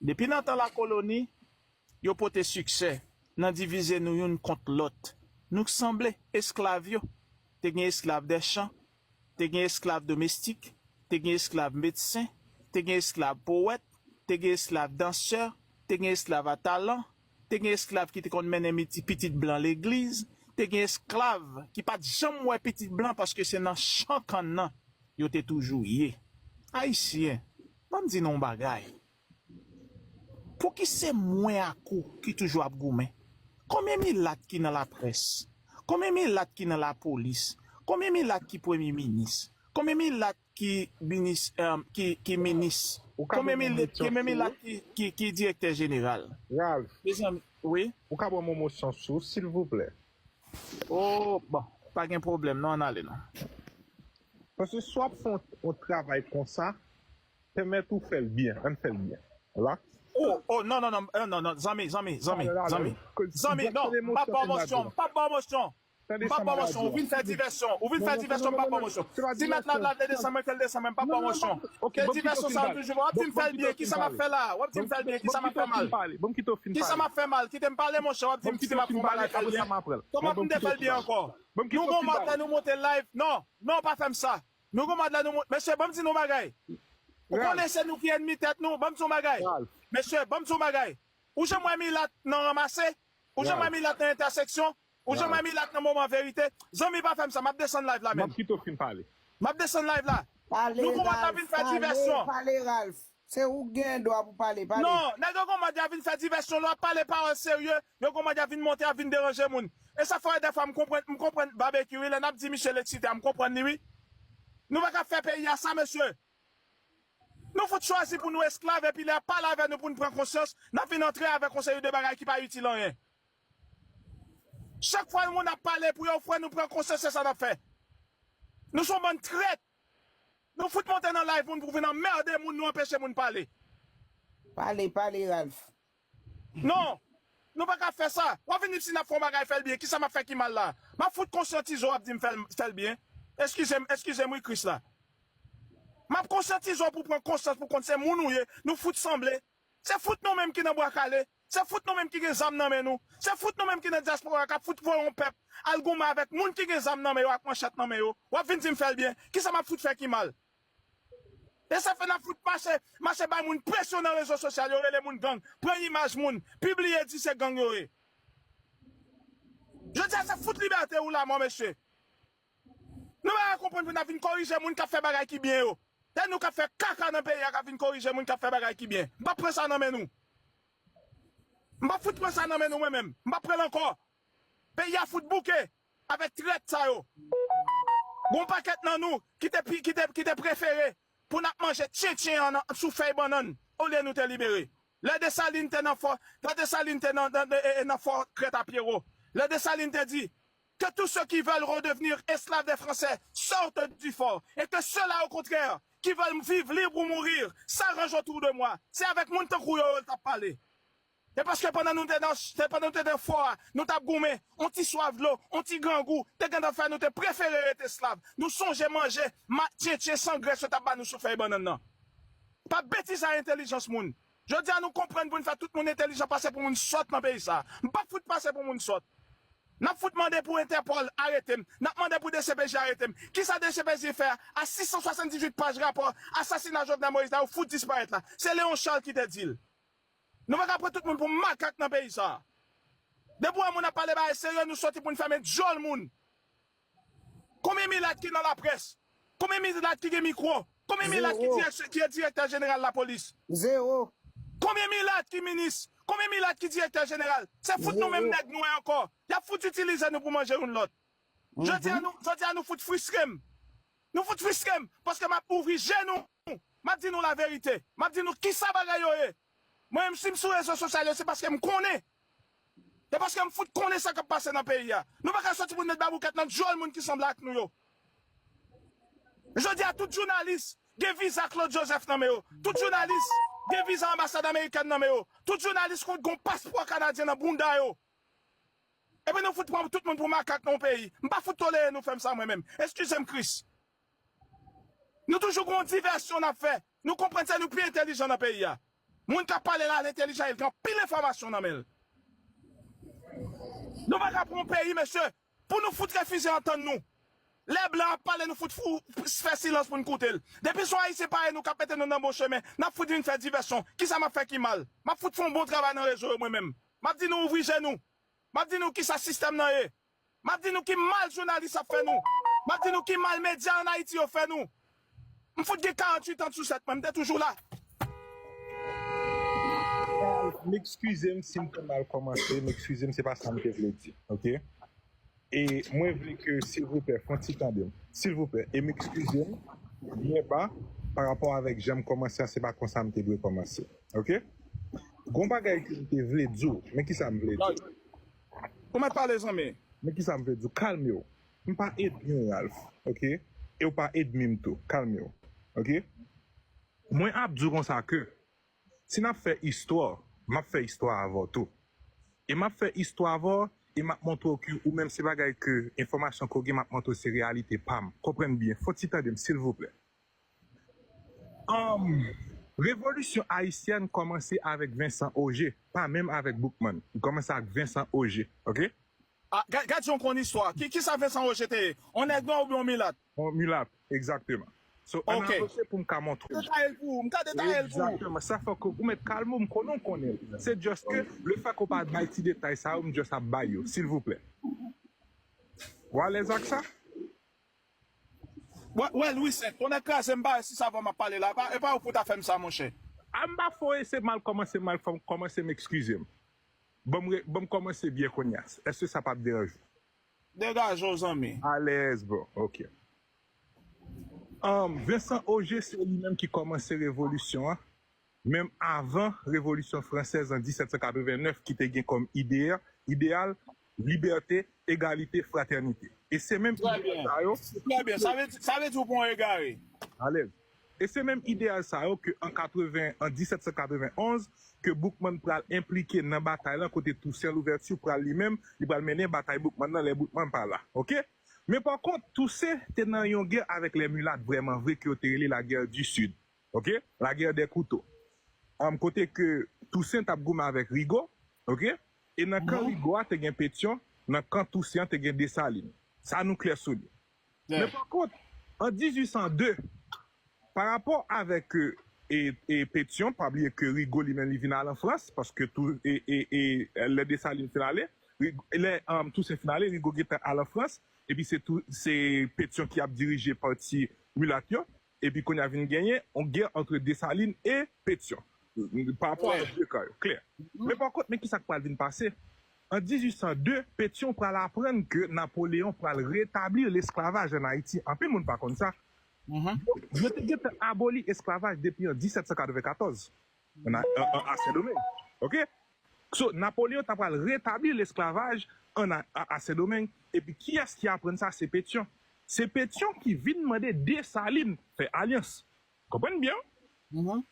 depi nan tan lakoloni, yo pote siksè nan divize nou youn kont lòt. Nou sanble esklav yo. Te gen esklav dèchan, te gen esklav domestik, te gen esklav medsen, te gen esklav powèt, te gen esklav dansè, te gen esklav a talan, te gen esklav ki te konn mennen miti-, pitit blan legliz, te gen esklav ki pa t janm wè pitit blan paske se nan chan kann nan yo te toujou ye. Ayisyen, ban m di nou yon bagay. Pouki se mwen ak ou ki toujou ap goumen? Konbyen milat ki nan laprès? Konbyen milat ki nan lapolis? Konbyen milat ki premye minis? Konbyen milat ki minis, eh, ki, ki minis? Konbyen milat, konbyen milat ki, ki, ki direktè jeneral? Ralph, mezanmi, wi? Ou ka ban m yon mo chans tou, silvouplè? Oh, bon, pa gen pwoblèm, non, ann ale, non. Paske si w ap fè yon, yon travay konsa, pèmèt ou fè l byen, ann fè l byen. Vwala. Oh, oh, non, non, non, eh, non, non, zanmi, zanmi, zanmi, zanmi. Zanmi, non, m p ap ba w mosyon, m p ap ba w mosyon. M p ap ba w mosyon, ou vin fè divèsyon, ou vin fè divèsyon, m p ap ba w mosyon. Si mèt la vle desann mwen, ke l desann mwen, m p ap ba w mosyon. Ke divèsyon sa yo toujou, w ap di m fè l byen, kisa m ap fè la? W ap di m fè l byen, kisa m ap fè mal? Kisa m ap fè mal? Kite m pale, monchè, w ap di m kite m ap fè yon bagay fè l byen. Kòman pou m te fè l byen ankò? Nou gon mòd lè nou monte live, non, non, pa fè m sa. Nou gon mòd lè nou monte, mesye, ban m di nou yon bagay. Ou konnen se nou ki ènmi tèt nou, ban m di yon bagay. Mesye, ban m di yon bagay. Ou janm wè milat nan ranmase? Ou janm wè milat nan entèseksyon? Ou janm wè milat nan moman verite? Zanmi, pa fè m sa, m ap desann live la menm. M ap kite w fin pale. M ap desann live la. Nou gon mòd la vin fè divèsyon. Pale, Ralph. Se ou k gen dwa pou pale, pale. Non, nèg yo gon mòd y a vin fè divèsyon, lè w ap pale pawòl serye, yo gon mòd y a vin monte, y a vin deranje moun. E sa fè dèfwa m konprann, m konprann Babekyou, wi, lè n ap di misye l eksite a, m konprann li, wi. Nou pa ka fè peyi a sa, mesye. Nou fout chwazi pou nou esklav, epi lè y ap pale avè nou pou n pran konsyans, n ap vin antre avèk yon seri de bagay ki pa itil anyen. Chak fwa yon moun ap pale pou yo, frè, nou pran konsyans, se sa n ap fè. Nou se yon bann trèt. Nou fout monte nan live moun pou vin anmède moun, nou anpeche moun pale. Pale, pale, Ralph. Non, nou pa ka fè sa. W ap vin di m si n ap fè yon bagay, fè l byen. Kisa m ap fè ki mal la? M ap fout konsyantize w, w ap di m fè l, fè l byen. Eskize m, eskize m wi, Kris la. M ap konsyantize w pou w pran konsyans, pou w konn se moun ou ye. Nou fout sanble. Se fout nou menm ki nan Bwa Kale. Se fout nou menm ki gen zam nan men nou. Se fout nou menm ki nan dyaspora k ap fout voye yon pèp al goumen avèk moun ki gen zam nan men yo, ak manchèt nan men yo. W ap vin di m fè l byen. Kisa m ap fout fè ki mal? E sa fè n ap fout mache, mache bay moun presyon nan rezo sosyal yo, rele moun gang, pran imaj moun, pibliye, di se gang yo ye. Jodi a se fout libète ou lamò, mesye. Nou pa ka konprann pou n ap vin korije moun k ap fè bagay ki byen yo. Se nou k ap fè kaka nan peyi a k ap vin korije moun k ap fè bagay ki byen. M p ap pran sa nan men nou. M p ap fout pran sa nan men nou, mwen menm. M p ap pran l ankò. Peyi a fout bouke avèk trèt sa yo. Gon pakèt nan nou ki te, pi- ki te, ki te prefere pou n ap manje tchentchen an nan- sou fèy bannann olye nou te libere. Lè Desalin te nan fò, lè Desalin te nan, nan, e- e- nan fò Krèt a Pyewo. Lè Desalin te di, que tous ceux qui veulent redevenir esclaves des Français sortent du fort et que ceux-là, au contraire, qui veulent vivre libres ou mourir, s'arrangent autour de moi. Se avèk moun tankou yo yo l t ap pale. Se paske pandan nou te nan, se pandan nou te nan fò a, nou t ap goumen, on ti swaf dlo, on ti grangou, te gentan fè nou te prefere ret esklav. Nou sonje manje, ma- tchentchen san grès yo t ap ba nou sou fèy bannann nan. Pa betize a entèlijans moun. Jodi a nou konprann pou n fè tout moun entèlijan pase pou moun sòt nan peyi sa. M p ap fout pase pou moun sòt. N ap fout mande pou Entèpòl arete m. N ap mande pou D C P J arete m. Kisa D C P J fè a? A sis san swasanndizuit paj rapò asasina Jovenel Moïse la, yo fout disparèt la. Se Léon Charles ki te di l. Nou pa ka pran tout moun pou makak nan peyi sa. Depi w wè moun ap pale bagay serye, nou soti pou n fèmen dyòl moun. Konbyen milat ki nan laprès? Konbyen milat ki gen mikwo? Konbyen milat ki Zero. Dirèk- ki direktè jeneral lapolis? Zero. Konbyen milat ki minis? Konbyen milat ki direktè jeneral? Se fout nou menm Zero. Nèg nwè ankò. Y ap fout itilize nou pou manje youn lòt. Jodi a nou, jodi a nou fout fristre m. Nou fout fristre m paske m ap ouvri je nou. M ap di nou laverite. M ap di nou kisa bagay yo ye. Mwen menm si m sou rezo sosyal yo se paske m konnen. Se paske m fout konnen sa k ap pase nan peyi a. Nou pa ka soti pou n met baboukèt nan dyòl moun ki sanble ak nou yo. Jodi a tout jounalis gen viza Claude Joseph nan men yo. Tout jounalis gen viza anbasad amerikèn nan men yo. Tout jounalis konn gon paspò kanadyen nan bounda yo. Epi nou fout pran tout moun pou makak nan yon peyi. M pa fout tolere nou fè m sa mwen menm. Eskize m Kris. Nou toujou gon divèsyon n ap fè. Nou konprann se nou pi entèlijan nan peyi a. Moun k ap pale la l entèlijan, e l gen anpil enfòmasyon nan men l. Nou pa ka pran yon peyi, mesye, pou nou fout refize antann nou. Lè blan ap pale, nou fout fou, fè silans pou n koute l. Depi se yon Ayisyen parèy nou k ap mete nou nan bon chemen, n ap fout vin fè divèsyon. Kisa m ap fè ki mal? M ap fout fè yon bon travay nan rezo yo mwen menm. M ap di nou ouvri je nou. M ap di nou kisa sistèm nan ye. M ap di nou ki mal jounalis ap fè nou. M ap di nou ki mal medya ann Ayiti yo fè nou. M fout gen karanntuit an sou sèt mwen, m te toujou la. M ekskize m si m te mal kòmanse, m ekskize m, se pa sa m te vle di, oke? E mwen vle ke, silvouplè, fè yon ti tande m. Silvouplè, e m ekskize m byen ba pa rapò avèk jan m kòmanse a, se pa konsa m te dwe kòmanse. Oke? Gon bagay ke m te vle di w, men kisa m vle di w. Ou mèt pale, zanmi. Men kisa m vle di w, kalme w. M pa ènmi w, Ralph, oke? E w pa ènmi m tou, kalme w, oke? Mwen ap di w konsa ke, si n ap fè istwa, m ap fè istwa avè w tou. E m ap fè istwa avè w, e m ap montre w ke ou menm se bagay ke, enfòmasyon ke w gen, m ap montre w se reyalite pa m. Konprann byen, fè w ti tande m, silvouplè. Anm, revolisyon ayisyèn kòmanse avèk Vincent Ogé, pa menm avèk Boukman. Li kòmanse ak Vincent Ogé, oke? Ah, ga- gad jan w konn istwa. Ki, kisa Vincent Ogé te ye? On nèg nwa oubyen on milat? On milat, egzakteman. So, ann Ok. avanse pou m ka montre w. Detaye l pou ou, m ka detaye l pou ou. Egzakteman. Sa fè ke ou mèt kalme w, m konnen w konnen l. Se just ke le fè ke w pa bay ti detay sa yo, m just ap bay yo, silvouplè. Ou alèz ak sa? Wè, wè, Louis Saint, tonnè kraze m, pa si sa vwa m ap pale la, pa, e pa ou pou ta fè m sa, monchè. A, m pa fè w, se mal kòmanse, mal fè m kòmanse, m ekskize m. Ban m re- ban m kòmanse byen kounye a. Èske sa p ap deranje w? Degaje w, zanmi. Alèz, bro. Oke. Anm, Vincent Ogé, se li menm ki kòmanse revolisyon an. Menm avan revolisyon fransèz an disèt san katreven nèf ki te gen kòm ide, ideyal, libète, egalite, fratènite. E se menm Trè ideyal byen. sa yo. Trè byen. Sa vle di, sa vle di w pa yon egare. Alèz. E se menm ideyal sa yo ke an katreven, an disèt san katreven onz, ke Boukman pral enplike nan batay lan kote Toussaint Louverture pral li menm, li pral mennen batay Boukman nan lè Boukman pa la. Oke? Men pa kont, Toussaint te nan yon gè avèk lè milat vrèman vre ke yo te rele la guerre du Sud. Oke? La guerre des couteaux. Anm, kote ke Toussaint t ap goumen avèk Rigaud, oke? E nan kan Rigaud a te gen Pétion, nan kan Toussaint an te gen Dessalines. Sa nou klè sou li. Men pa kont, an dizuit san de, pa rapò avèk, e, e, e Pétion, pa bliye ke Rigaud li menm li vin al an Frans, paske tou, e, e, e, lè Dessalines fin ale, Rig- lè um, Tousen fin ale, Rigaud gentan al an Frans, epi se tou- se Petyon ki ap dirije pati milat yo, epi kounye a vin genyen yon gè antre Desalin e Petyon. Pa rapò a de ka yo, klè. Men pa kont, men ki sa k pral vin pase? An dizuit san de, Petyon pral aprann ke Napoleyon pral retabli lesklavaj ann Ayiti. Anpil moun pa konn sa. Yo te gentan aboli esklavaj depi an disèt san katrevenkatòz ann A- an- an- a Sendomeng. Oke? So, Napoleyon ta pral retabli lesklavaj ann a- a- a Sendomeng. Epi kiyès ki aprann sa? Se Petyon. Se Petyon ki vin mande Desalin fè alyans. Konprann byen?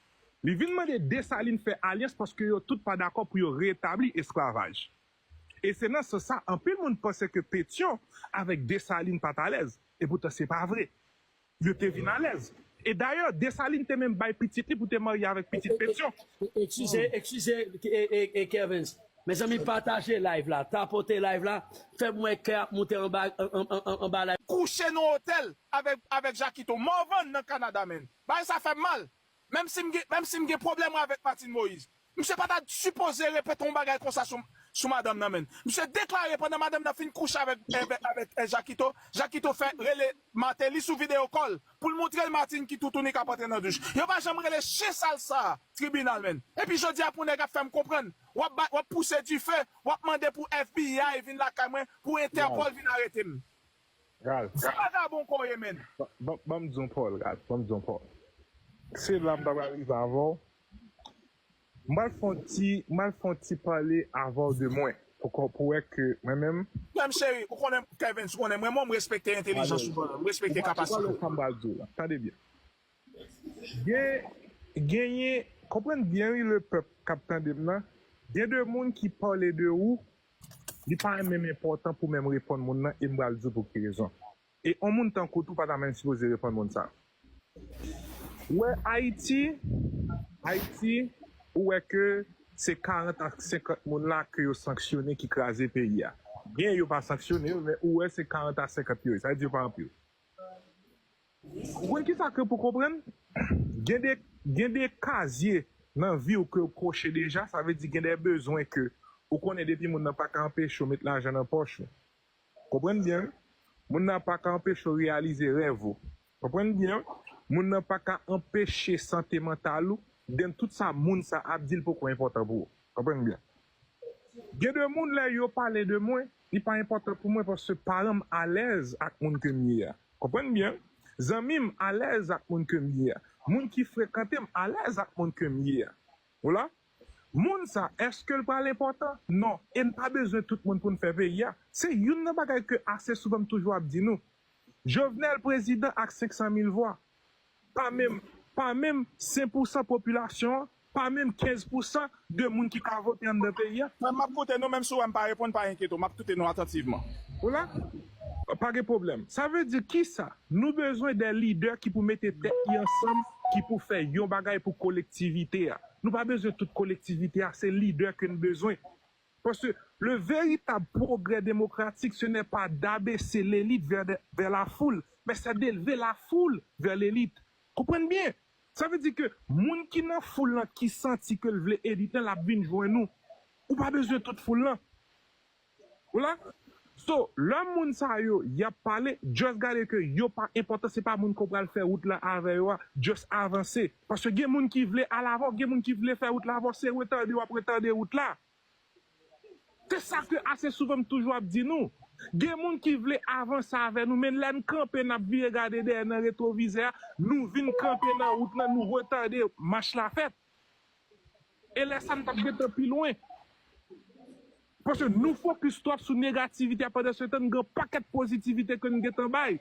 Li vin mande Desalin fè alyans paske yo tout pa dakò pou yo retabli esklavaj. E se nan sans sa, anpil moun panse ke Petyon avèk Desalin pa t alèz. E poutan, se pa vre. Yo te vin alèz. E dayè, Desalin te menm bay pitit li pou te marye avèk pitit Petyon. Eskize, eskize, e, e, e, Kervens. Mezanmi, pataje live la, tapote live la, fè m wè kè ap moute anba, an- an- an- an- anba live. Kouche nan otèl avèk, avèk Jakito. Morvan nan Kanada, menn. Bagay sa fè m mal. Menm si m gen, menm si m gen pwoblèm avèk Martine Moïse. Misye pa ta sipoze repete yon bagay konsa sou, sou madanm nan, menn. Misye deklare pandan madanm nan fin kouche avèk, avèk, avèk, eh, Jakito, Jakito fè rele Martelly sou videyo kòl pou l montre l Martine ki toutouni k ap antre nan douch. Yo pa janm rele chen sal sa a tribinal, menn. Epi jodi a pou nèg ap fè m konprann, w ap ba- w ap pouse dife, w ap mande pou F B I vin lakay mwen, pou Interpol vin arete m. Ralph, Se vagabon ke w ye, menn. ban ban m di w, Paul, Ralph, ban m di w, Paul. Se la m ta pral rive avè w. M pral fè yon ti, m pral fè yon ti pale avè w de mwen. Pou, pou wè ke mwen menm. Frè m cheri, ou konnen, Kervens, ou konnen mwen, mwen, m respekte entelijans ou, m respekte kapasite w. Sa m pral di w la. Tande byen. Gen, genyen, konprann byen wi, lepèp k ap tande m nan. Gen de moun ki pale de ou, li pa menm enpòtan pou menm reponn moun nan, e m pral di w pou ki rezon. E yon moun tankou tou pa ta menm sipoze reponn moun sa. Ou wè Ayiti, Ayiti, ou wè ke se karant a senkant moun la ke yo sanksyone ki kraze peyi a. Gen yo pa sanksyone yo, men ou wè se karant a senkant yo ye. Sa vle di yo pa anpil. Ou konn kisa ke pou konprann? Gen de, gen de kazye nan vi w ke w koche deja, sa vle di gen de bezwen ke ou konnen depi moun nan pa ka anpeche w met lajan nan pòch ou. Konprann byen wi. Moun nan pa ka anpeche w reyalize rèv ou. Konprann byen wi. Moun nan pa ka anpeche sante mantal ou. Den tout sa moun sa ap di l poko enpòtan pou ou. Konprann byen. Gen de moun lè yo pale de mwen, li pa enpòtan pou mwen paske paran m alèz ak moun ke m ye a. Konprann byen wi. Zanmi m alèz ak moun ke m ye a. Moun ki frekante m alèz ak moun ke m ye a. Ou la? Moun sa, èske l pral enpòtan? Non. E n pa bezwen tout moun pou n fè peyi a. Se youn nan bagay ke ase souvan m toujou ap di nou. Jovenel prezidan ak senk san mil vwa. Pa menm, pa menm senk pousan popilasyon an, pa menm kenz pousan de moun ki ka vote anndan peyi a. Frè m, m ap koute nou, menm si w wè m pa reponn, pa enkyete w, m ap koute nou atantivman. Ou la? Pa gen pwoblèm. Sa vle di kisa? Nou bezwen de lidè ki pou mete tèt li ansanm, ki pou fè yon bagay pou kolektivite a. Nou pa bezwen tout kolektivite a, se lidè ke n bezwen. Paske le véritable progrès démocratique, ce n'est pas d'abaisser l'élite vers, vers la foule, mais c'est d'élever la foule vers l'élite. Konprann byen. Sa vle di ke moun ki nan foul lan ki santi ke l vle elit lan, l ap vin jwenn ou. Ou pa bezwen tout foul lan. Ou la? So, lè moun sa yo, y ap pale, just gade ke yo pa enpòtan, se pa moun ke w pral fè wout la avè yo a, just avanse. Paske gen moun ki vle al avè w, gen moun ki vle fè wout la avè w, se retade w ap retade wout la. Se sa ke ase souvan m toujou ap di nou. Gen moun ki vle avanse avè nou, men lè n kanpe, n ap vire gade dèyè nan retwovizè a, nou vin kanpe nan wout lan, nou retade mach la fèt. E lè sa n t ap gentan pi lwen. Paske nou fokis twòp sou negativite a, pandansetan n gen yon pakèt pozitivite ke n gentan bay.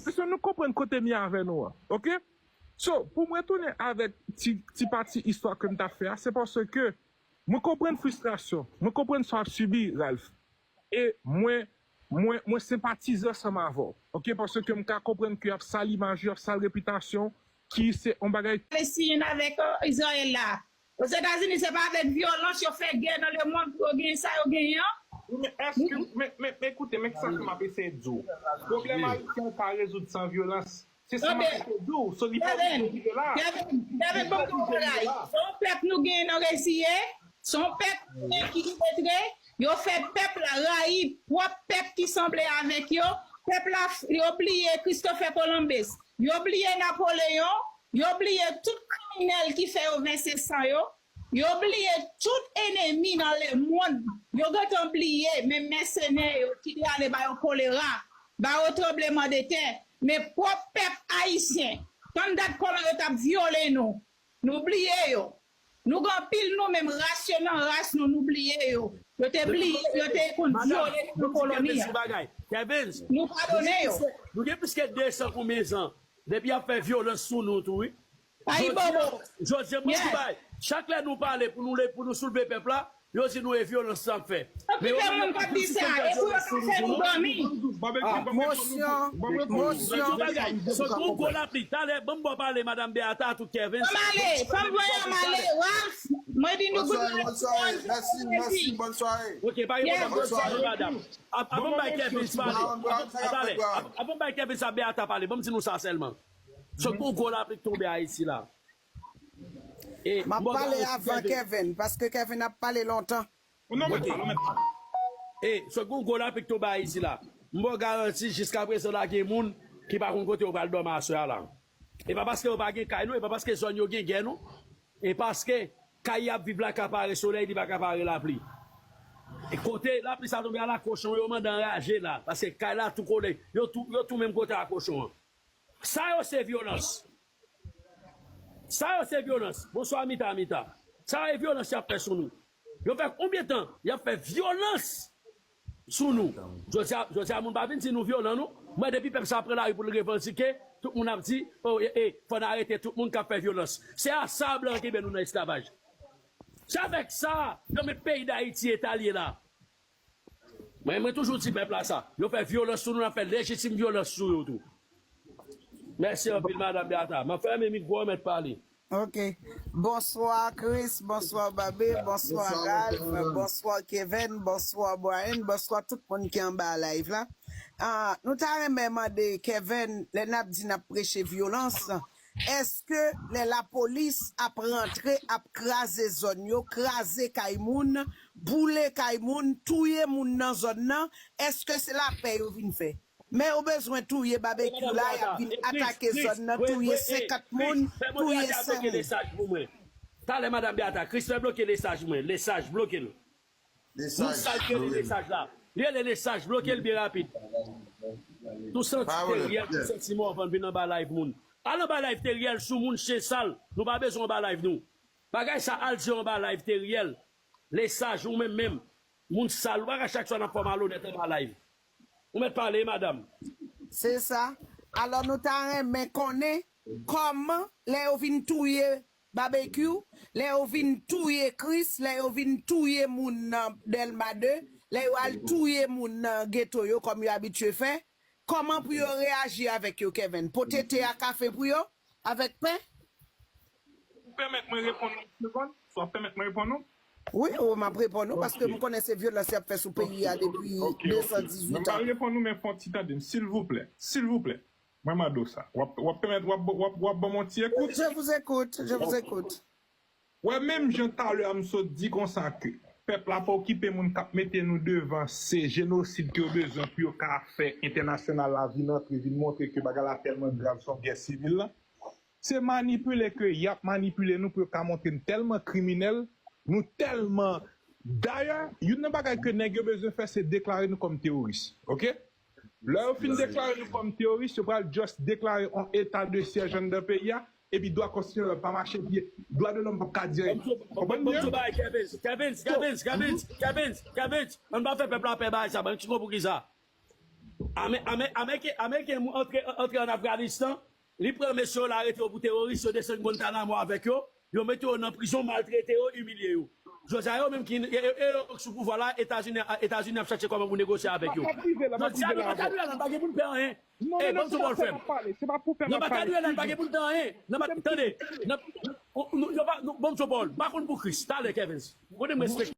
Mesye, nou konprann kote m ye avè nou an, oke? So, pou mwen tounen avèk ti, ti pati istwa ke m t ap fè a, se paske mwen konprann fristrasyon, mwen konprann sa w ap sibi, Ralph. E mwen, mwen, mwen senpatize ansanm avè w, oke? Paske m ka konprann ke y ap sal imaj ou, y ap sal repitasyon w, ki se yon bagay. Palestin avèk Izrayèl la. Ozetazini, se pa avèk vyolans yo fè gè nan lemonn pou yo genyen sa yo genyen an. Wi, men èske, men, men, men koute, men kisa ke m ap eseye di w. Pwoblèm ayisyen an pa rezoud san vyolans. Tande, Kevin, Kevin, Kevin, ban m di w yon bagay. Se yon pèp nou genyen nan resi ye, se yon pèp nou genyen ki iletre, yo fè pèp la rayi pwòp pèp ki sanble avèk yo, pèp la, yo bliye Christopher Columbus, yo bliye Napoleyon, yo bliye tout kriminèl ki fè yo vèse san yo, yo bliye tout enemi nan lemonn. Yo gentan bliye, men mèsenè yo ki te ale ba yo kolera, ba yo tranblemanntè, men pwòp pèp ayisyen. Tann dat kòman yo t ap vyole nou. Nou bliye yo. Nou gen anpil nou menm ras yo nan ras nou, nou bliye yo. Yo te bliye, yo te konn vyole nou nan koloni a. Nou padone yo. Nou gen plis ke de san konbyen zan depi y ap fè vyolans sou nou tou, wi. Jodi an, jodi an, mwen di bagay, chak lè nou pale pou nou, pou nou soulve pèp la, yo di nou e vyolans n ap fè. Men yo menm k ap toujou konn fè vyolans sou nou, sou nou. Mosyon, mosyon. Sot gon gwo lapli. Talè, ban m ba w pale, Madanm Beata, tout Kevin. Fè m ale, fè m voye m ale, Ralph. Mwen di nou good night. Mèsi, mèsi, bòn sware. Ok, pa gen pwoblèm, bòn sware, madanm. Avan m bay Kevin pale, talè, avan m bay Kevin sa Beata pale, ban m di nou sa sèlman. Sot gon gwo lapli k tonbe Ayiti la. E, m ap pale avan Kevin, paske Kevin ap pale lontan. E, sot gon gwo lapli k tonbe Ayiti la. M ba w garanti, jiskaprezan la gen moun ki pa konn kote yo pral dòmi aswè a la. E pa paske yo pa gen kay, non, e pa paske zòn yo gen gè, non. E paske kay y ap viv la ka pare solèy, li pa ka pare lapli. E kote lapli sa tonbe a la, kochon yo mande anraje la, paske kay la tou kole, yo tou, yo tou menm kote a kochon an. Sa yo se vyolans. Sa yo se vyolans. Bonswa, Mita, Mita. Sa yo e vyolans y ap fè sou nou. Yo fè konbyen tan y ap fè vyolans sou nou? Jodi a, jodi a, moun pa vin di nou vyolan, non. Mwen, depi pèp sa pran lari pou l revandike, tout moun ap di, o, e, e, fò n arete tout moun k ap fè vyolans. Se a sa blan kenbe nou nan esklavaj. Se avèk sa yo met peyi Dayiti eta l ye la. Mwen, mwen toujou di pèp la sa. Yo fè vyolans sou nou, n ap fè lejitim vyolans sou yo tou. Mèsi anpil, Madanm Beata. M ap fèmen mikwo an, mèt pale. Ok. Bonswa, Chris. Bonswa, Babe. Bonswa, Ralph. Bonswa, Kevin. Bonswa, Brian. Bonswa, tout moun ki anba live la. Ah, nou ta renmen mande Kevin, lè n ap di n ap preche vyolans, èske lè lapolis ap rantre, ap kraze zòn yo, kraze kay moun, boule kay moun, touye moun nan zòn nan, èske se lapè yo vin fè? Men yo bezwen touye Babekyou la, y ap vin atake zòn nan, touye senkant moun, touye senk moun. Talè, Madanm Beata, Chris fè bloke lesaj mwen. Lesaj, bloke l. Moun sa l rele lesaj la. Li rele lesaj, bloke l byen rapid. Nou santi Teriel, nou santi Morvan vin anba live moun. Al anba live Teriel, sou moun chen sal. Nou pa bezwen anba live nou. Bagay sa al di yo anba live Teriel. Lesaj, ou menm menm. Moun sal, ou pa ka chak swa n ap fè w malonèt anba live. Ou mèt pale, madanm. Se sa. Alò, nou ta renmen konnen kòman, lè yo vin touye Babekyou, lè yo vin touye Chris, lè yo vin touye moun nan Dèlma de, lè yo al touye moun nan geto yo, kòm yo abitye fè, kòman pou yo reyaji avèk yo, Kevin? Pote te a kafe pou yo, avèk pen? Ou pèmèt mwen reponn ou, Kevin? Sa w ap pèmèt mwen reponn ou? Wi, o, m ap reponn ou, paske m konnen se vyolans y ap fè sou peyi a depi de san dizuit an. Mwen pral reponn ou, men fè yon ti tande m, silvouplè, silvouplè. Mwen mande w sa. W ap, w ap pèmèt, w ap, w ap, w ap ban m yon ti ekout? Je vous écoute, je vous écoute. Wè, menm jan talè a m sot di konsa ke pèp la pa okipe moun k ap mete nou devan, se jenosid ke yo bezwen pou yo ka fè entènasyonal la vin antre, vin montre ke bagay la tèlman grav, se yon gè sivil la. Se manipile ke y ap manipile nou pou yo ka montre n tèlman kriminèl, nou tèlman. Dayè, youn nan bagay ke nèg yo bezwen fè, se deklare nou kòm teworis. Oke? Lè yo fin deklare nou kòm teworis, yo pral just deklare yon eta de syèj anndan peyi a, epi dwa konstitisyonèl pa mache, epi dwa de lòm p ap ka diri. Konprann byen? Bon, bon, bon, bagay, Kevin, Kevin, Kevin, ann pa fè pèp la pè bagay sa, ban m eksplike w poukisa. Ame-, ame-, Ameriken, Ameriken antre, antre ann Afganistan, li pran mesye yo, l arete yo pou teworis, yo desann Guantanamo avèk yo, yo mete yo nan prizon, maltrete yo, imilye yo. Jodi a, yo menm ki, e, e, e yo k sou pouvwa la, Etazini, Etazini ap chache kòman pou negosye avèk yo. Jodi a, nan Batadwil la, n pa gen pou n pè anyen. Ey, ban m di w, Paul, frè m. Nan Batadwil la, n pa gen pou n pè anyen. Nan Bat-, tande, nan, nou, yo pa, nou, ban m di w, Paul, m pa konn pou Chris, talè, Kevin. Kote m respekte.